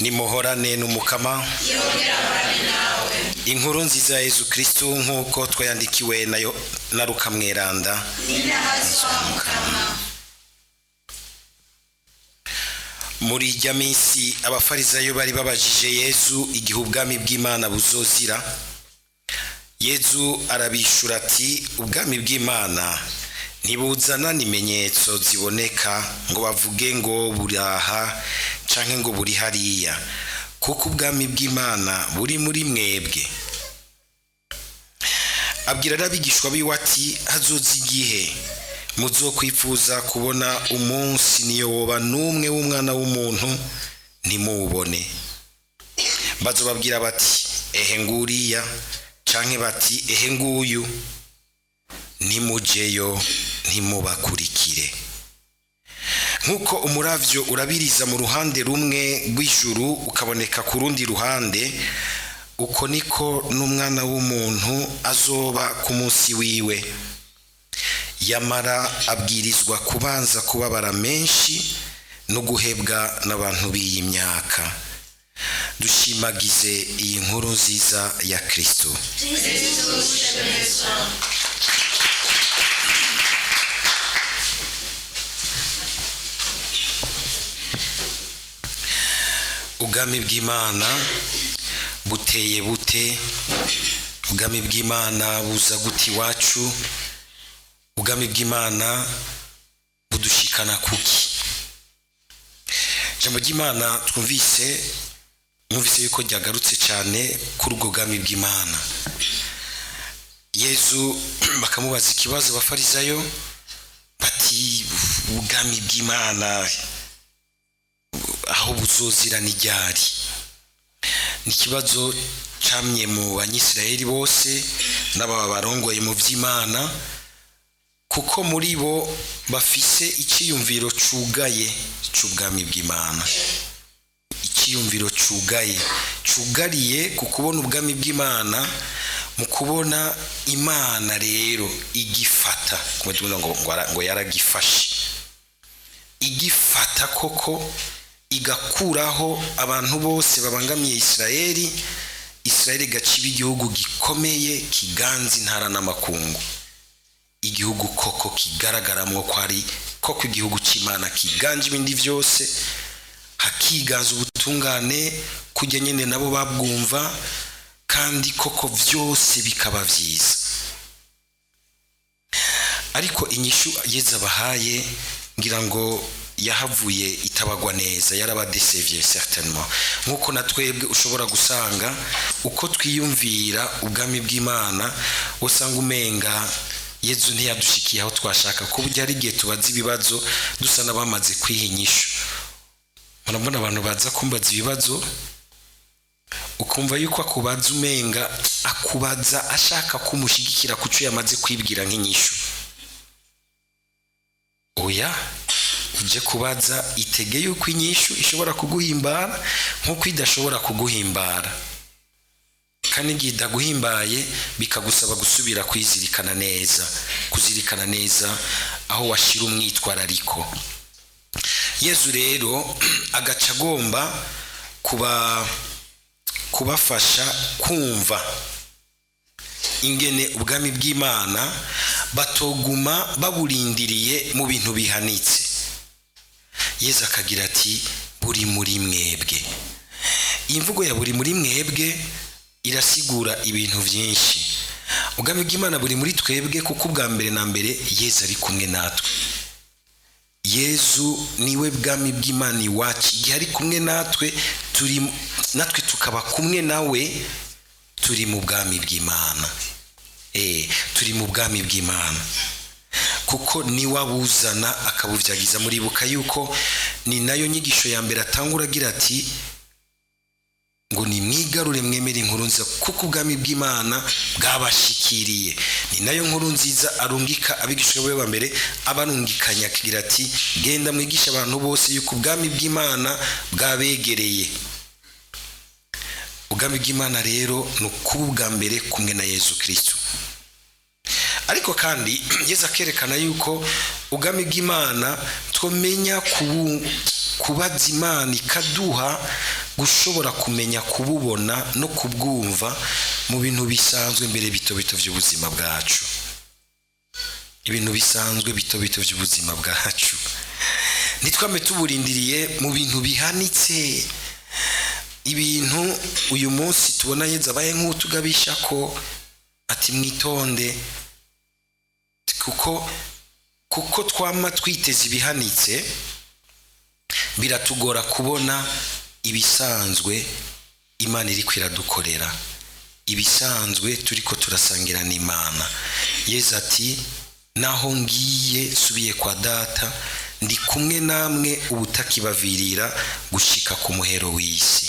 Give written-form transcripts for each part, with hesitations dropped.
Nimuhorane n'Umukama. Yongera ahorane nawe. Inkuru nziza ya Yezu Kristu nk'uko twayandikiwe nayo na Luka Mweranda. Ninahazwa Mukama. Muri ijya minsi abafarizayo bari babajije Yezu igihe ubwami bw'Imana buzozira. Yezu arabishura ati: ubwami bw'Imana ntibuzana n'imenyetso ziboneka ngo bavuge ngo buraha canke ngo buri hariya, kuko ubwami bw'Imana buri muri mwebwe. Abwira n'abigishwa biwe ati: hazoza igihe muzokwifuza kubona umunsi niyo woba n'umwe w'umwana w'umuntu ntimuwubone. Bazobabwira bati: ehe nguriya, canke bati: ehe nguyu. Ntimujeyo, ntimubakurikire. Nk'uko umuravyo urabiriza mu ruhande rumwe rw'ijuru ukaboneka ku rundi ruhande, uko niko n'umwana w'umuntu azoba ku munsi wiwe. Yamara abwirizwa kubanza kubabara menshi no guhebwa n'abantu b'iyi myaka. Dushimagize iyi nkuru nziza ya Kristo. Kristu ushemezwa. Ubwami bw'Imana buteye bute? Ubwami bw'Imana buza gute iwacu? Ubwami bw'Imana budushikana kuki? Ijambo ry'Imana twumvise, mwumvise yuko ryagarutse cyane kuri ubwo bwami bw'Imana. Yezu bakamubaza ikibazo abafarizayo bati: ubwami bw'Imana aho buzozira ni ryari? Ni ikibazo camye mu banyisiraheli bose n'ababa barongoye mu vy'Imana, kuko muri bo bafise iciyumviro cugaye c'ubwami bw'Imana. Iciyumviro cugaye, cugariye ku kubona ubwami bw'Imana, mu kubona Imana rero igifata, kumwe tuvuga ngo yaragifashe, igifata koko igakuraho abantu bose babangamiye Isirayeli, Isirayeli igaciba igihugu gikomeye kiganza intara n'amakungu, igihugu koko kigaragaramwo ko ari koko igihugu c'Imana kiganje ibindi vyose, hakiganza ubutungane kujya nyene nabo babwumva, kandi koko vyose bikaba vyiza. Ariko inyishu Yezu abahaye ngira ngo yahavuye itabagwa neza, yarabadesevye certainement. Nkuko na twebwe ushobora gusanga uko twiyumvira ubwami bw'Imana, usanga umenga Yezu ntiyadushikiye aho twashaka, ko burya hari igihe tubaza ibibazo dusa n'abamaze kwiha inyishu. Murabona abantu baza kumbaza ibibazo, ukumva yuko akubaza umenga akubaza ashaka kumushigikira kuco yamaze kwibwira nk'inyishu. Oya, uje kubaza itege yuko inyishu ishobora kuguhimbara nkuko idashobora kuguhimbara, kandi igihe idaguhimbaye bikagusaba gusubira kwizirikana neza, kuzirikana neza aho washira umwitwarariko. Yezu rero agaca agomba kubafasha kumva ingene ubwami bw'Imana batoguma baburindiriye mu bintu bihanitse. Yezu akagira ati: buri muri mwebwe. Iyi mvugo ya buri muri mwebwe irasigura ibintu vyinshi. Ubwami bw'Imana buri muri twebwe, kuko ubwa mbere na mbere Yezu ari kumwe natwe. Yezu niwe bwami bw'Imana iwacu. Igihe ari kumwe natwe, turi natwe tukaba kumwe nawe, turi mu bwami bw'Imana. Turi mu bwami bw'Imana kuko niwe abuzana akabuvyagiza. Muribuka yuko ni nayo nyigisho ya mbere atangura agira ati: ngo nimwigarure mwemere inkuru nziza, kuko ubwami bw'Imana bwabashikiriye. Ni nayo nkuru nziza arungika abigishwa be ba mbere, abarungikanya akagira ati: genda mwigishe abantu bose yuko ubwami bw'Imana bwabegereye. Ubwami bw'Imana rero ni ukuba ubwa mbere kumwe na Yezu Kristo. Ariko kandi Yezu akerekana yuko ubwami bw'Imana twomenya kubaza Imana ikaduha, Gushobora kumenya kububona no kubwumva mu bintu bisanzwe mbere bito bito by'ubuzima bwacu, ibintu bisanzwe bito bito by'ubuzima bwacu. Ntitwame tuburindiriye mu bintu bihanitse. Ibintu uyu munsi tubona Yezu abaye nk'utugabisha ko ati: "Mwitonde," kuko twama twiteze ibihanitse, biratugora kubona ibisanzwe Imana iri kwiradukorera, ibisanzwe turiko turasangira n'Imana. Yezu ati: "Naho ngiye subiye kwa Data, ndi kumwe namwe ubutakibavirira gushika ku muhero w'isi."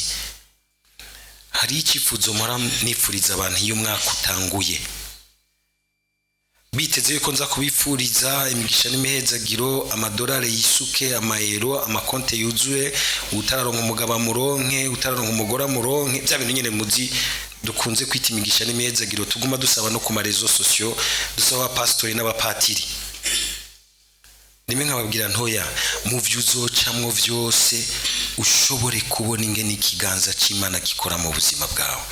Hari icyifuzo mpora nifuriza abantu iyo umwaka utanguye, biteze yuko nza kubifuriza imigisha n'imihezagiro, amadolari yisuke, amayero, amakonte yuzuye, utararonka umugabo amuronke, utararonka umugore amuronke, bya bintu nyine muzi dukunze kwita imigisha n'imihezagiro, tuguma dusaba no ku ma réseaux sociaux, dusaba abapasitori n'abapatiri. Rimwe nkababwira ntoya: mu byo uzocamwo byose, ushobore kubona ingene ikiganza cy'Imana gikora mu buzima bwawe.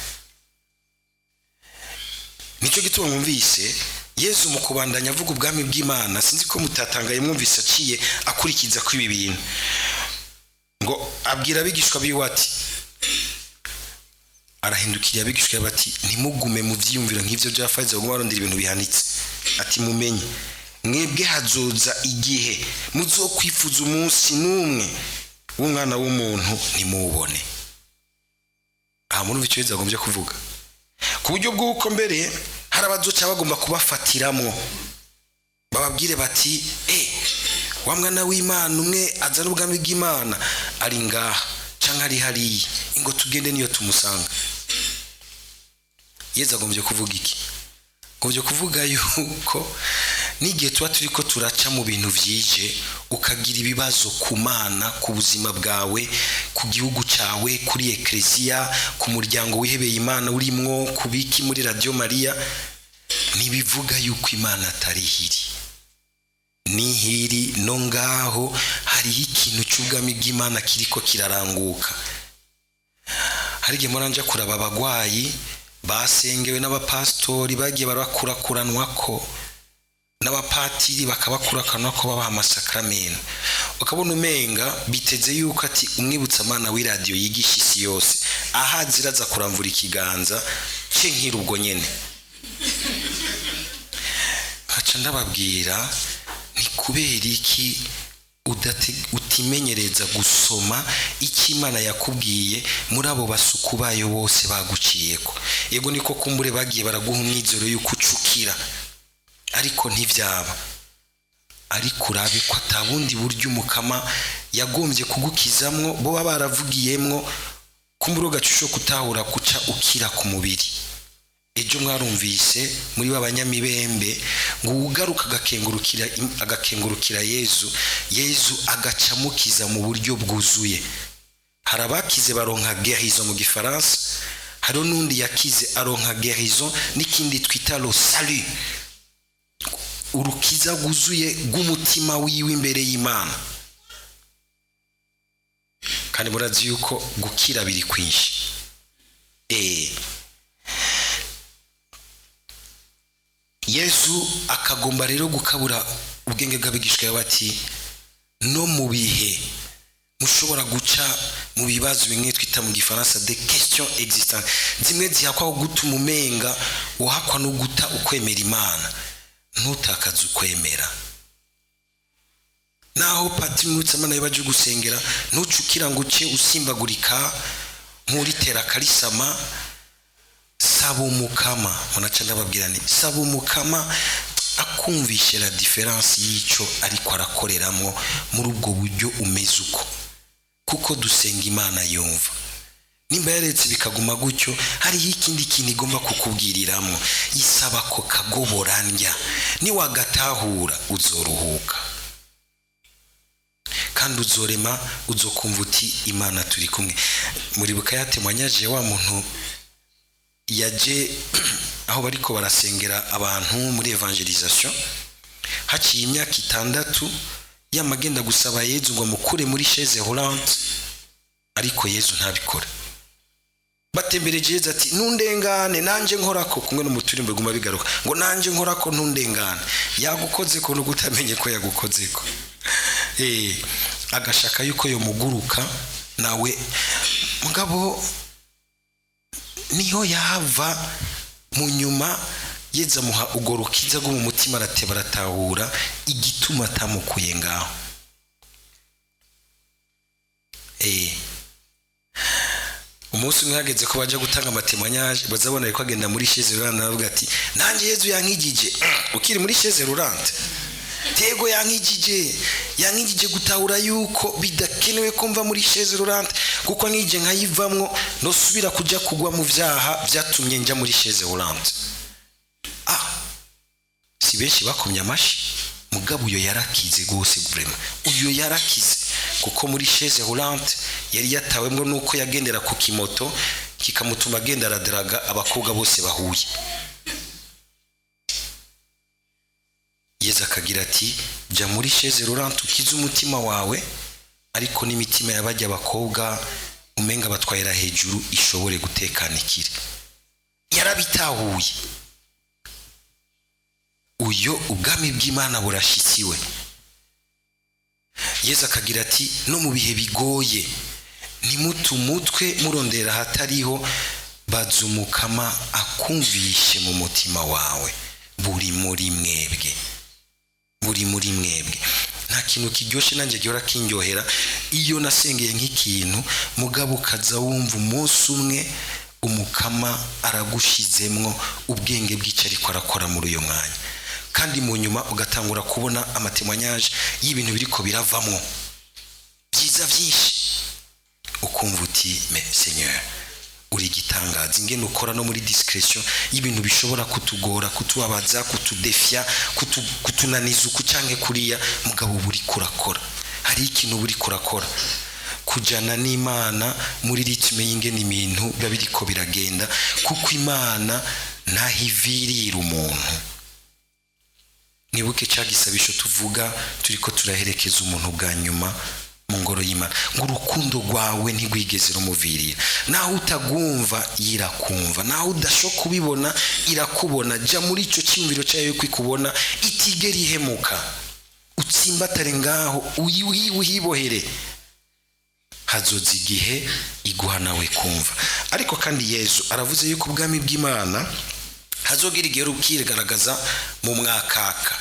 Nicyo gituma mwumvise Yezu mu kubandanya avuga ubwami bw'Imana, sinzi ko mutatangaye mwumvise aciye akurikiza ko ibi bintu, ngo abwira abigishwa biwe ati, arahindukiriye abigishwa bati: "Ntimugume mu byiyumviro nk'ibyo bya Fariza, baguma barondera ibintu bihanitse." Ati: "Mumenye mwebwe hazoza igihe muzokwifuza umunsi n'umwe w'Umwana w'Umuntu, ntimuwubone." Aha murumva icyo Yezu agombye kuvuga, ku buryo bw'uko mbere hari abazoca bagomba kubafatiramwo, bababwire bati: "E wa mwana w'Imana, umwe azana ubwami bw'Imana, ari ngaha cyangwa ari hariya, ingo tugende niyo tumusanga." Yezu agombye kuvuga iki? Agombye kuvuga yuko n'igihe tuba turi ko turaca mu bintu byije, ukagira ibibazo ku Mana, ku buzima bwawe, ku gihugu cyawe, kuri ekereziya, ku muryango wihebeye Imana urimwo, ku biki muri Radiyo Mariya, ntibivuga yuko Imana atari ihiri. Nihiri no ngaho hariho ikintu cy'ubwami bw'Imana kiriko kiraranguka. Hari igihe mpora nja kuraba abagwayi basengewe n'abapasitori, bagiye barakurakuranwa ko n'abapatiri, bakabakurakanwa ko babaha amasakaramentu, ukabona umenga biteze yuko ati umwibutsamana w'iradiyo yigisha isi yose ahazi iraza kuramvura ikiganza cye nkiri ubwo nyene. Nkaca ndababwira: ni kubera iki utimenyereza gusoma icyo Imana yakubwiye muri abo basuku bayo bose baguciyeko? Yego, niko kumbure bagiye baraguha umwizero y'uko ucukira, ariko ntibyaba. Ariko urabe ko atabundi buryo Umukama yagombye kugukizamwo bo baba baravugiyemwo, kumbura ugaca ushobora kutahura guca ukira ku mubiri. Ejo mwarumvise muri ba banyamibembe ngo ugaruka agakengurukira Yezu, Yezu agaca amukiza mu buryo bwuzuye. Hari abakize baronka guérison mu Gifaransa, hari n'undi yakize aronka guérison n'ikindi twita le salut, urukiza rwuzuye rw'umutima wiwe imbere y'Imana. Kandi murazi yuko gukira biri kwinshi. Yezu akagomba rero gukabura ubwenge bw'abigishwa bati: "No mu bihe mushobora guca mu bibazo bimwe twita mu Gifaransa des questions existentielles, zimwe zihakwaho gutuma umenga uhakwa no guta ukwemera Imana, ntutakaze ukwemera. Naho pati mwibutsamana baje gusengera, ntucukira ngo uce usimbagurika nk'uritera karisama. Saba Umukama." Munaca ndababwira nti: saba Umukama akumvishe la différence y'ico ariko arakoreramo muri ubwo buryo umeze uko, kuko dusenga Imana yumva. Nimba yaretse bikaguma gutyo, hariho ikindi kintu igomba kukubwiriramo. Isaba ko kagoborandya, niwagatahura uzoruhuka kandi uzorema, uzokumva uti: "Imana turi kumwe." Muribuka yatemanyaje wa muntu yaje aho bariko barasengera abantu muri évangélisation, haciye imyaka 6, yamagenda gusaba Yezu ngo amukure muri chaise roulante. Ariko Yezu ntabikora. Batembereje Yezu ati ntundengane nanjye nkorako, kumwe n'umuturimbo biguma bigaruka ngo nanjye nkorako ntundengane. Yagukoze ko nubwo utamenye ko yagukoze ko. Agashaka yuko yomuguruka nawe, mugabo niho yava mu nyuma Yezu amuha urwo rukiza rwo mu mutima, arateba aratahura igituma atamukuye ngaho. Umunsi umwe hageze ko baja gutanga amatemanyaje, bazabona ariko agenda muri chaise roulante, aravuga ati nanjye Yezu yankijije. Ukiri muri chaise roulante? Tego yankijije, yankijije gutahura yuko bidakenewe ko mva muri chaise roulante, kuko nkije nkayivamwo nosubira kuja kugwa mu vyaha vyatumye nja muri chaise roulante. Si benshi bakomye amashi, mugabo uyo yarakize gose, vraiment uyo yarakize, kuko muri chaise roulante yari yatawemwo nuko yagendera ku kimoto kikamutuma agenda aradaraga abakobwa bose bahuye. Yezu akagira ati jya muri chaise roulante ukize umutima wawe, ariko n'imitima y'abajya abakobwa umenga batwayira hejuru ishobore gutekanikira. Yarabitahuye. Uyo ubwami bw'Imana burashikiwe. Yezu akagira ati no mu bihe bigoye ntimutumutwe murondera ahatariho, bazumukama akumvishe mu mutima wawe buri muri mwebwe, buri muri mwebwe. Nta kintu kiryoshe nanjye gihora kindyohera iyo nasengeye nk'ikintu, mugabo ukaza wumva umunsi umwe umukama aragushizemwo ubwenge bw'icyo ariko arakora muri uyo mwanya, kandi mu nyuma ugatangura kubona amatemanyaje y'ibintu biriko biravamwo byiza byinshi, ukumva uti mais Seigneur uri igitangaza, ingene ukora no muri discretion y'ibintu bishobora kutugora, kutubabaza, kutudefya, kutunaniza uku canke kuriya, mugabo buri kurakora. Hari ikintu buri kurakora kujana n'Imana muri ritme y'ingene ibintu biba biriko biragenda, kuko Imana ntahivirira umuntu. Mwibuke ca gisabisho tuvuga turiko turaherekeza umuntu bwa nyuma mu ngoro y'Imana, ngo urukundo rwawe ntigwigeze rumuvirira. Naho utagumva yirakumva, naho udashoka kubibona irakubona. Jya muri ico cyumviro cyayo yuko ikubona itigera ihemuka, utsimbatare ngaho uyibohere, hazoza igihe iguha nawe kumva. Ariko kandi Yezu aravuze yuko ubwami bw'Imana hazogira igihe rukigaragaza mu mwakaka,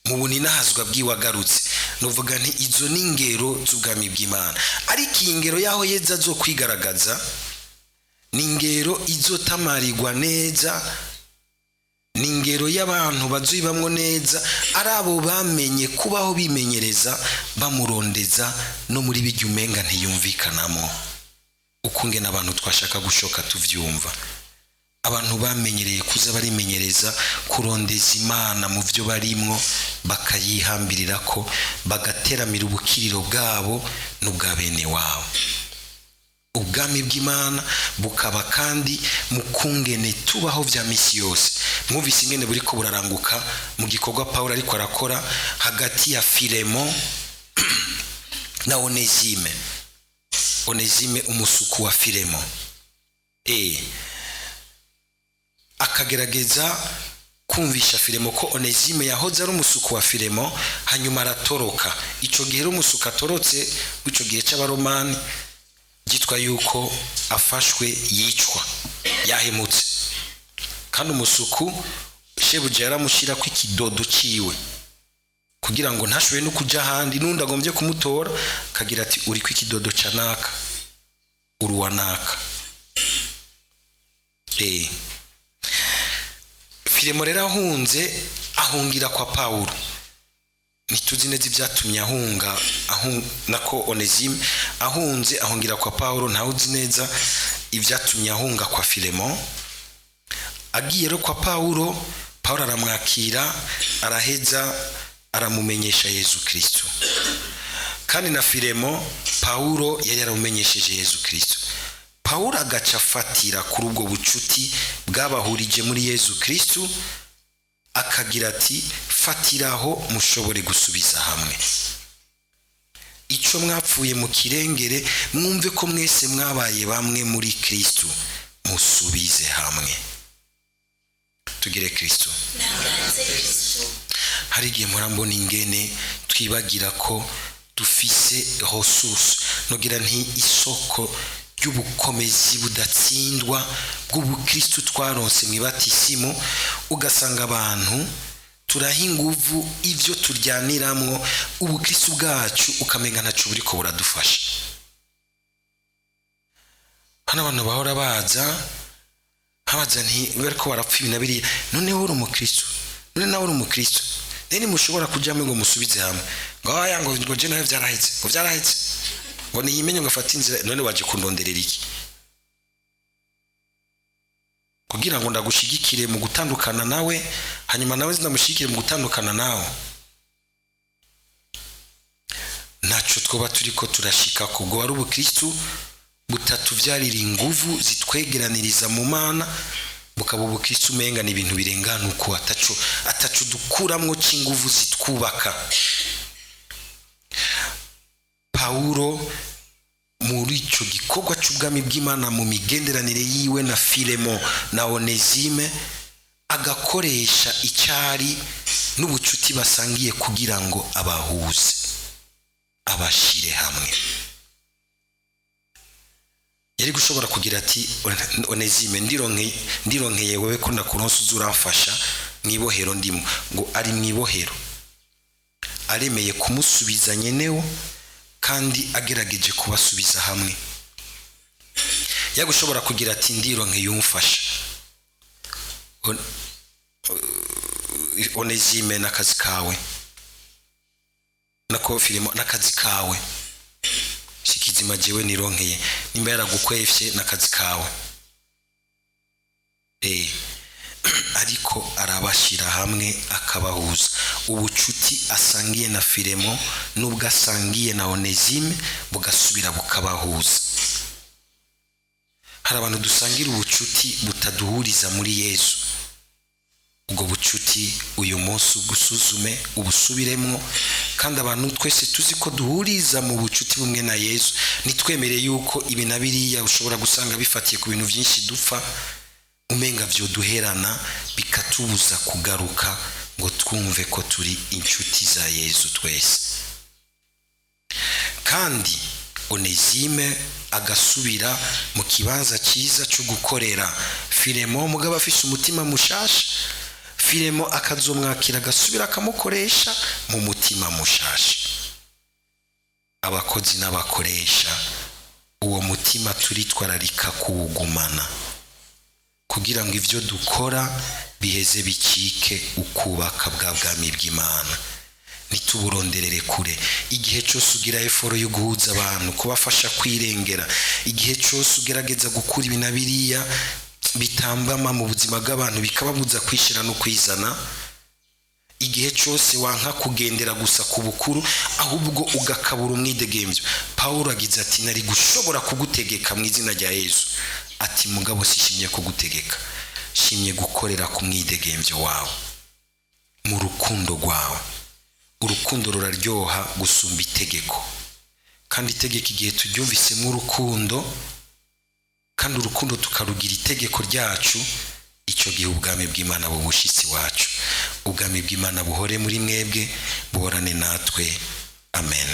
mu buninahazwa bw'iwagarutse. Nuvuga nti izo ni ingero z'ubwami bw'Imana, ariko iyi ngero y'aho Yezu azokwigaragaza ni ingero izotamarirwa neza, ni ingero y'abantu bazoyibamwo neza, ari abo bamenye kubaho bimenyereza bamurondeza no muri bijya umenga ntiyumvikanamo. Ukungene abantu twashaka gushoka tuvyumva, abantu bamenyereye kuza barimenyereza kurondeza Imana mu byo barimwo, bakayihambirira ko bagateramira ubukiriro bwabo n'ubwa bene wabo. Ubwami bw'Imana bukaba kandi mu kungene tubaho vya misi yose. Mwumvise ingene buriko buraranguka mu gikorwa Paulo ariko arakora hagati ya Filemon na Onesime. Onesime umusuku wa Filemon, akagerageza kumvisha Filemon ko Onesime yahoze ari umusuku wa Filemon, hanyuma aratoroka. Ico gihe umusuku atorotse, ico gihe c'abaromani byitwa yuko afashwe yicwa, yahemutse. Kandi umusuku shebuja yaramushyira ko ikidodo ciwe kugira ngo ntashobore no kuja ahandi, n'undi agombye kumutora akagira ati uri ko ikidodo ca naka, uruwa naka. Filemon rero ahunze ahungira kwa Paulo. Ntituzi neza ibyatumye ahunga, nako Onesime ahunze ahungira kwa Paulo, ntawuzi neza ibyatumye ahunga kwa Filemon. Agiye rero kwa Paulo, Paulo aramwakira, araheza aramumenyesha Yezu Kristo. Kandi na Filemon Paulo yari yaramumenyesheje Yezu Kristo. Paulo agaca afatira kuri ubwo bucuti bwabahurije muri Yezu Kristo, akagira ati fatiraho mushobore gusubiza hamwe. Icyo mwapfuye mu kirengere, mwumve ko mwese mwabaye bamwe muri Kristo, musubize hamwe. Tugire Kristo. Naganze Kristo. Hari igihe mpora mbona ingene twibagira ko dufise ressource, nogira nti isoko ry'ubukomezi budatsindwa bw'ubukristu twaronse mu ibatisimu, ugasanga abantu turaha inguvu ibyo turyaniramwo, ubukristu bwacu ukamenga ntaco buriko buradufasha. Hano abantu bahora baza habaza nti bariko barapfa ibi na biriya, noneho uri umukristu, none nawe uri umukristu, rero ntimushobora kujyamo ngo musubize hamwe, ngo aya ngo je nawe vyarahetse, ngo vyarahetse, ngo niyimenye, ngo afate inzira. None waje kundonderera iki? Kugira ngo ndagushigikire mu gutandukana nawe, hanyuma nawe ndamushigikire mu gutandukana nawe? Ntaco twoba turiko turashika kubwo wari ubukristu butatuvyarira inguvu zitwegeraniriza mu Mana, bukaba ubukristu umenga ni ibintu birengana uko, ataco dukuramwo c'inguvu zitwubaka. Pawulo muri ico gikorwa c'ubwami bw'Imana, mu migenderanire yiwe na Filemo na Onezime, agakoresha icyari n'ubucuti basangiye kugira ngo abahuze, abashire hamwe. Yari gushobora kugira ati: "Onezime, ndironkeye wewe ko ndakuronsa, uza uramfasha mw'ibohero ndimo." Ngo ari mw'ibohero, aremeye kumusubiza nyenewo, kandi agerageje kubasubiza hamwe. Yagushobora kugira ati: "Ndironkeye umfasha, Onezime, n'akazi kawe, nako Filimo, n'akazi kawe, shikizima jewe nironkeye, nimba yaragukwefye n'akazi kawe." Ariko arabashyira hamwe, akabahuza. Ubucuti asangiye na Filemo n'ubwo asangiye na Onezime bugasubira bukabahuza. Hari abantu dusangira ubucuti butaduhuriza muri Yesu. Ubwo bucuti uyu munsi ubusuzume, ubusubiremwo. Kandi abantu twese tuzi ko duhuriza mu bucuti bumwe na Yesu, ntitwemere yuko ibi na biriya ushobora gusanga bifatiye ku bintu byinshi dupfa, umenga vyoduherana, bikatubuza kugaruka ngo twumve ko turi inshuti za Yesu twese. Kandi Onezime agasubira mu kibanza cyiza cyo gukorera Filemo, mugabo afise umutima mushasha. Filemo akazomwakira, agasubira akamukoresha mu mutima mushasha. Abakozi n'abakoresha, uwo mutima turitwararika kuwugumana kugira ngo ivyo dukora biheze bicike ukubaka bwa bwami bw'Imana, ntituburonderere kure. Igihe cyose ugira effort yo guhuza abantu, kubafasha kwirengera, igihe cyose ugerageza gukura ibi na biriya bitambama mu buzima bw'abantu, bikababuza kwishira no kwizana, igihe cyose wanka kugendera gusa ku bukuru, ahubwo ugakabura umwidegemvyo. Pawulo agize ati: "Nari gushobora kugutegeka mu izina rya Yesu." Ati: "Mugabo sishimye kugutegeka, shimye gukorera ku mwidegemvyo wawe mu rukundo rwawe." Urukundo ruraryoha gusumba itegeko, kandi itegeko igihe turyumvisemo urukundo, kandi urukundo tukarugira itegeko ryacu, icyo gihe ubwami bw'Imana bubushitsi wacu. Ubwami bw'Imana buhore muri mwebwe, buhorane natwe. Amen.